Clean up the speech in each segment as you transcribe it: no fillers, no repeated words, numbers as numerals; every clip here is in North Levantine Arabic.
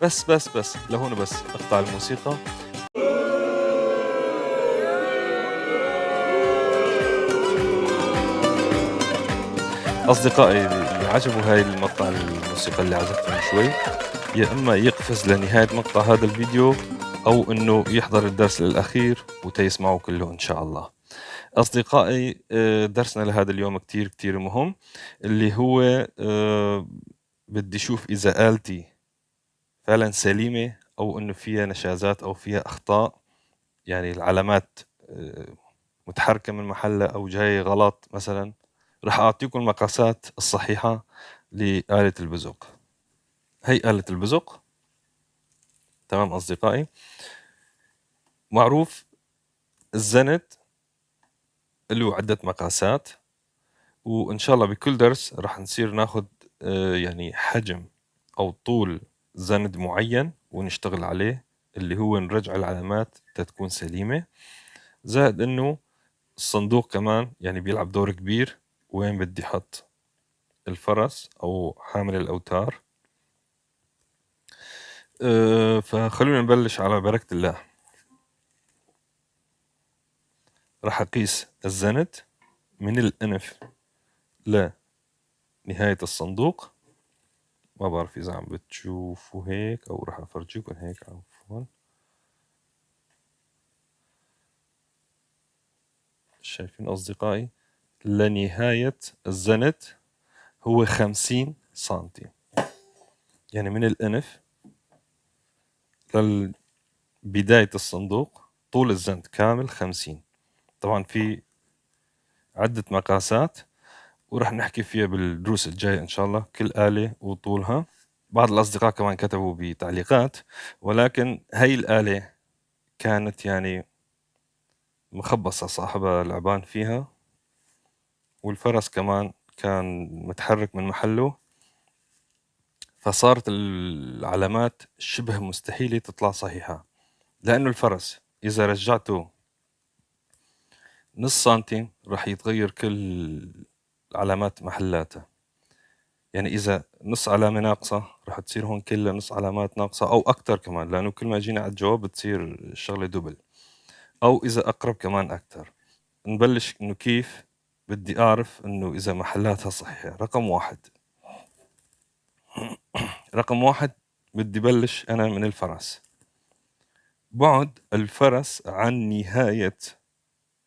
بس بس بس لهون بس اقطع الموسيقى. أصدقائي اللي عجبوا هاي المقطع الموسيقى اللي عزفتها من شوي، يا إما يقفز لنهاية مقطع هذا الفيديو أو إنه يحضر الدرس للأخير وتيسمعه كله إن شاء الله. أصدقائي، درسنا لهذا اليوم كتير كتير مهم، اللي هو بدي شوف إذا آلتي فعلا سليمة أو إنه فيها نشازات أو فيها أخطاء، يعني العلامات متحركة من محلها أو جاية غلط مثلا. رح أعطيكم المقاسات الصحيحة لآلة البزق. هي آلة البزق، تمام أصدقائي. معروف الزند له عدة مقاسات، وإن شاء الله بكل درس رح نصير ناخد حجم أو طول زند معين ونشتغل عليه، اللي هو نرجع العلامات تتكون سليمة. زائد إنه الصندوق كمان بيلعب دور كبير وين بدي أحط الفرس أو حامل الأوتار. فخلونا نبلش على بركة الله. راح أقيس الزند من الأنف لنهاية الصندوق. ما بعرف إذا عم بتشوفوا هيك أو راح أفرجيكم هيك، عفوا. شايفين أصدقائي؟ لنهاية الزند هو 50 سنتي، يعني من الأنف لبداية الصندوق طول الزند كامل 50. طبعا في عدة مقاسات ورح نحكي فيها بالدروس الجاية إن شاء الله، كل آلة وطولها. بعض الأصدقاء كمان كتبوا بتعليقات، ولكن هي الآلة كانت مخبصة، صاحبها لعبان فيها، والفرس كمان كان متحرك من محله، فصارت العلامات شبه مستحيلة تطلع صحيحة، لأنه الفرس إذا رجعته نص سنتيم راح يتغير كل العلامات محلاتها. إذا نص علامة ناقصة راح تصير هون كلها نص علامات ناقصة أو أكتر كمان، لأنه كل ما جينا على الجواب بتصير الشغلة دبل، أو إذا أقرب كمان أكتر. نبلش إنه كيف بدي أعرف إنه إذا محلاتها صحيحة. رقم واحد بدي بلش أنا من الفرس. بعد الفرس عن نهاية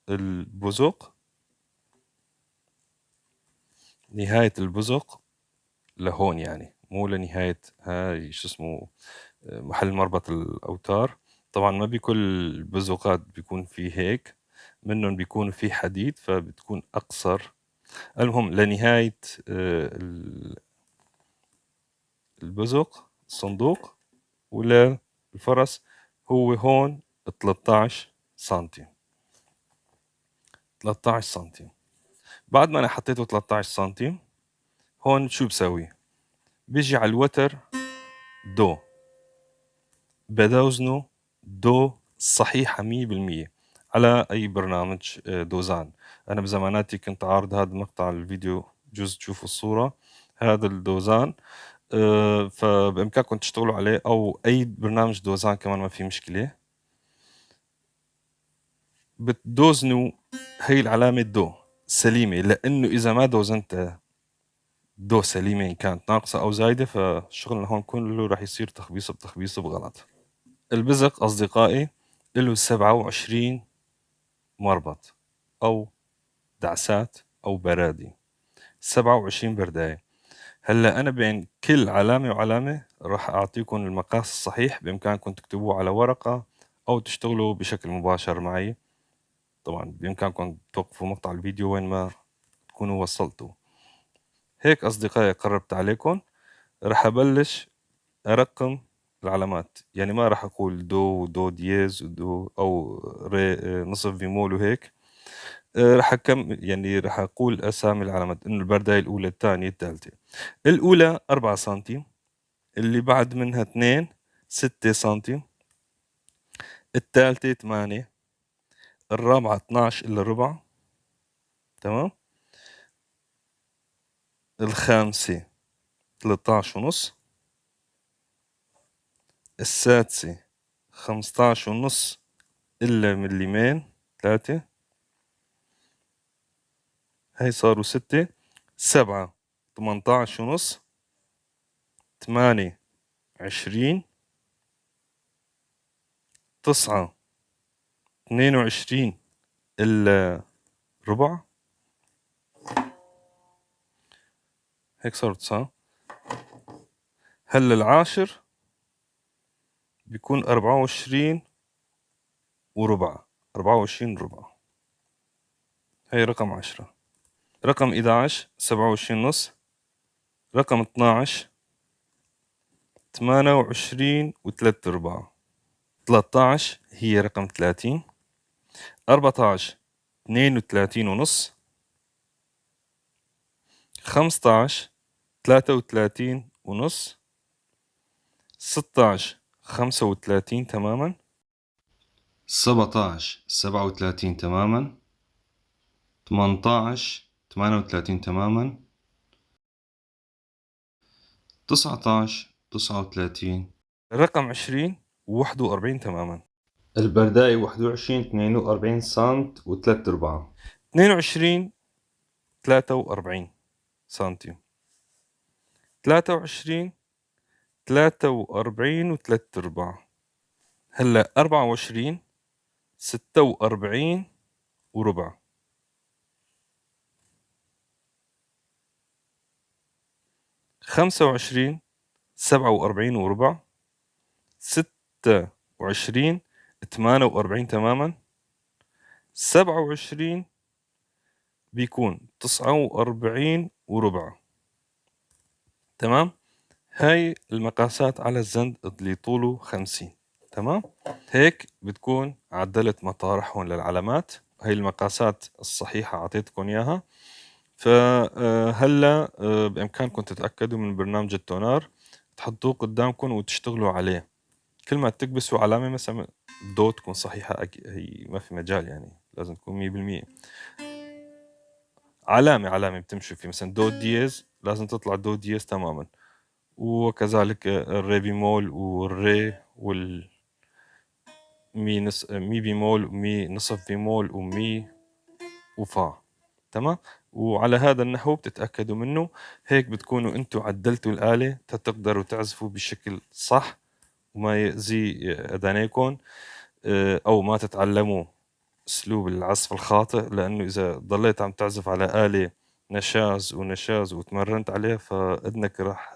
البزق، نهاية البزق لهون، مو لنهاية هاي محل مربط الأوتار. طبعا ما بكل البزقات بيكون في هيك، منهم بيكون في حديد فبتكون أقصر. المهم لنهاية البزق الصندوق ولا الفرس هو هون 13 سنتي. 13 سنتي. بعد ما أنا حطيته 13 سنتي هون شو بسوي؟ بيجي على الوتر دو، بدوزنه دو صحيحة 100% على أي برنامج دوزان. أنا بزماناتي كنت عارض هذا المقطع الفيديو، جوز تشوفوا الصورة، هذا الدوزان، فبإمكانكم تشتغلوا عليه أو أي برنامج دوزان كمان ما في مشكلة. بتدوزنوا هي العلامة دو سليمة، لأنه إذا ما دوزنتها دو سليمة إن كانت ناقصة أو زايدة فشغلنا هون كله راح يصير تخبيص بتخبيص بغلط. البزق أصدقائي له 27 مربط أو دعسات أو برادي، 27 برداية. هلأ أنا بين كل علامة وعلامة راح أعطيكم المقاس الصحيح، بإمكانكم تكتبوه على ورقة أو تشتغلوا بشكل مباشر معي. طبعا بإمكانكم توقفوا مقطع الفيديو وين ما تكونوا وصلتوا. هيك أصدقائي قربت عليكم، راح أبلش أرقم العلامات، يعني ما راح أقول دو ودو دييز ودو أو ري نصف بيمول وهيك. راح أكمل، يعني راح أقول أسامي العلامات، إنه البرداية الأولى، الثانية، الثالثة. الأولى 4 سنتي، اللي بعد منها 2 6 سنتي، الثالثة 8، الرابعة 12 إلا ربع، تمام، الخامسة تلتاش ونص، السادسة 15.5 إلا مليمين، 3، هاي صاروا 6، 7 18.5، 8 20، 9 22 إلا ربع، هيك صاروا 9. هلا العاشر بيكون 24.25، 24.25، هي رقم 10. رقم 11 27.5، رقم 12 28.75، 13 هي رقم 30، 14 32.5، 15 33.5، 16 35 تماما، 17 37 تماما، 18 38 تماما، 19 39، رقم 20 41 تماما. البرداية 21 42 سنت وثلاث أرباع، 22 43 سنتي، 23 43 وثلاث أرباع. هلا 24 46 وربع، 25 47 وربع، 26 48 تماما، 27 بيكون 49 وربع. تمام؟ هاي المقاسات على الزند اللي طوله 50. تمام؟ هيك بتكون عدلت مطارحهم للعلامات. هاي المقاسات الصحيحة أعطيتكم إياها. فهلا بإمكانكم تتأكدوا من برنامج التونار، تحطوه قدامكم وتشتغلوا عليه. كل ما تكبسوا علامة مثلا دو تكون صحيحة، هي ما في مجال، يعني لازم تكون 100%. علامة علامة بتمشوا فيه، مثلا دو دييز لازم تطلع دو دييز تماما، وكذلك الري بيمول والري وال مي نص مي بيمول ومي نصف بيمول ومي وفا. تمام؟ وعلى هذا النحو بتتأكدوا منه. هيك بتكونوا انتم عدلتوا الآلة تقدروا تعزفوا بشكل صح وما يأذي أذانيكم، أو ما تتعلموا أسلوب العزف الخاطئ، لأنه إذا ضليت عم تعزف على آلة نشاز ونشاز وتمرنت عليها فإذنك راح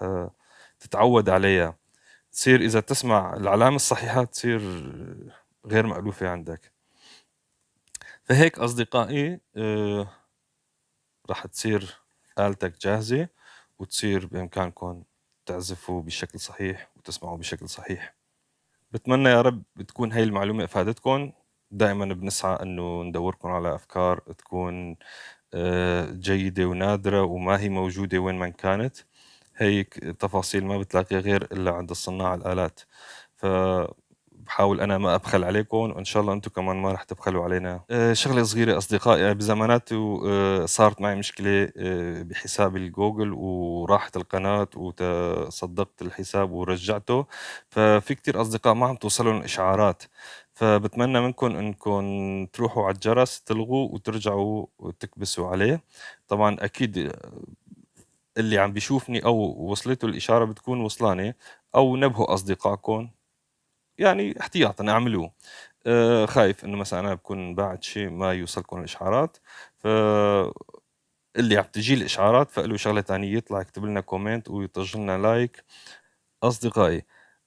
تتعود عليها، تصير إذا تسمع العلامة الصحيحة تصير غير مألوفة عندك. فهيك أصدقائي راح تصير آلتك جاهزة وتصير بإمكانكم تعزفوا بشكل صحيح وتسمعوا بشكل صحيح. بتمنى يا رب تكون هاي المعلومة أفادتكم. دائما بنسعى أنه ندوركم على أفكار تكون جيدة ونادرة وما هي موجودة وين ما كانت. هيك تفاصيل ما بتلاقيها غير إلا عند صناع الآلات، فبحاول أنا ما أبخل عليكم، وإن شاء الله أنتم كمان ما رح تبخلوا علينا. شغلة صغيرة أصدقائي، بزماناته صارت معي مشكلة بحساب الجوجل وراحت القناة وتصدقت الحساب ورجعته، ففي كتير أصدقاء ما عم توصلهم الإشعارات، فبتمنى منكم إنكم تروحوا على الجرس تلغوا وترجعوا وتكبسوا عليه. طبعا أكيد اللي عم بيشوفني أو وصلته الإشارة بتكون وصلانة، أو نبهوا أصدقائكم، يعني احتياطا اعملوه. خايف إنه مثلا أنا بكون باعت شيء ما يوصلكم الإشعارات، ف اللي عم تجي الإشعارات فإله شغلة تانية يطلع يكتب لنا comment ويطج لنا like. أصدقائي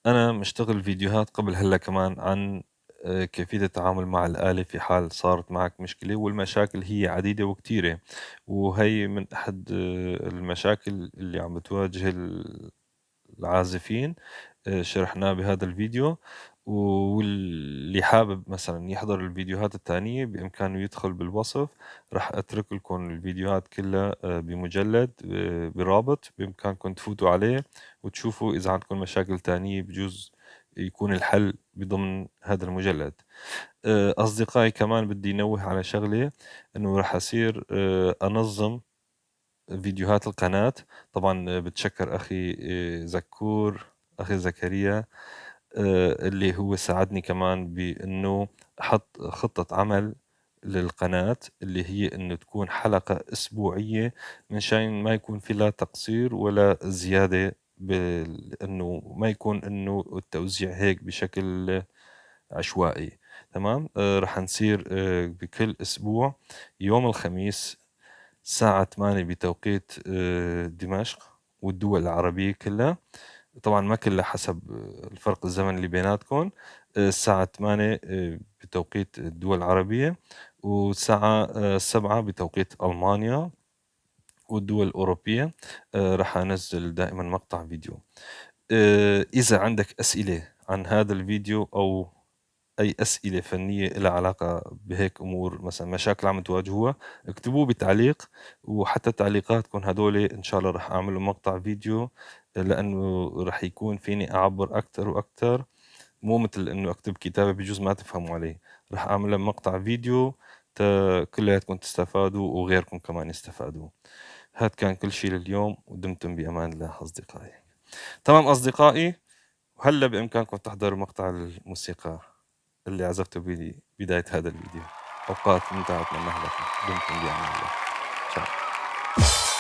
أنا مشتغل فيديوهات قبل هلا كمان عن كيفية التعامل مع الآلة في حال صارت معك مشكلة، والمشاكل هي عديدة وكتيرة، وهي من أحد المشاكل اللي عم بتواجه العازفين، شرحناه بهذا الفيديو. واللي حابب مثلا يحضر الفيديوهات الثانية بإمكانه يدخل بالوصف، راح أترك لكم الفيديوهات كلها بمجلد برابط بإمكانكم تفوتوا عليه وتشوفوا إذا عندكم مشاكل ثانية بجوز يكون الحل بضمن هذا المجلد. أصدقائي كمان بدي نوه على شغلة، إنه راح أصير أنظم فيديوهات القناة. طبعا بتشكر أخي زكور، أخي زكريا، اللي هو ساعدني كمان بأنه أحط خطة عمل للقناة اللي هي إنه تكون حلقة أسبوعية، منشان ما يكون في لا تقصير ولا زيادة، بأنه ما يكون إنه التوزيع هيك بشكل عشوائي. تمام. رح نصير بكل أسبوع يوم الخميس الساعة 8 بتوقيت دمشق والدول العربية كلها، طبعا ما كلها حسب الفرق الزمني اللي بيناتكم، الساعة 8 بتوقيت الدول العربية، والساعة 7 بتوقيت ألمانيا والدول الأوروبية. رح أنزل دائما مقطع فيديو. إذا عندك أسئلة عن هذا الفيديو أو أي أسئلة فنية لها علاقة بهيك أمور، مثلا مشاكل عم تواجهوها، اكتبوه بتعليق، وحتى تعليقاتكم هدول إن شاء الله رح أعمل مقطع فيديو، لأنه رح يكون فيني أعبر أكثر وأكثر، مو مثل إنه أكتب كتابة بجوز ما تفهموا علي. رح أعمل مقطع فيديو كلياتكم تستفادوا وغيركم كمان يستفادوا. هاد كان كل شيء لليوم، ودمتم بأمان الله أصدقائي. تمام أصدقائي، وهلا بإمكانكم تحضروا مقطع الموسيقى اللي عزفته ببداية هذا الفيديو. أوقات ممتعة أتمناها لكم، دمتم بأمان الله. تشاو.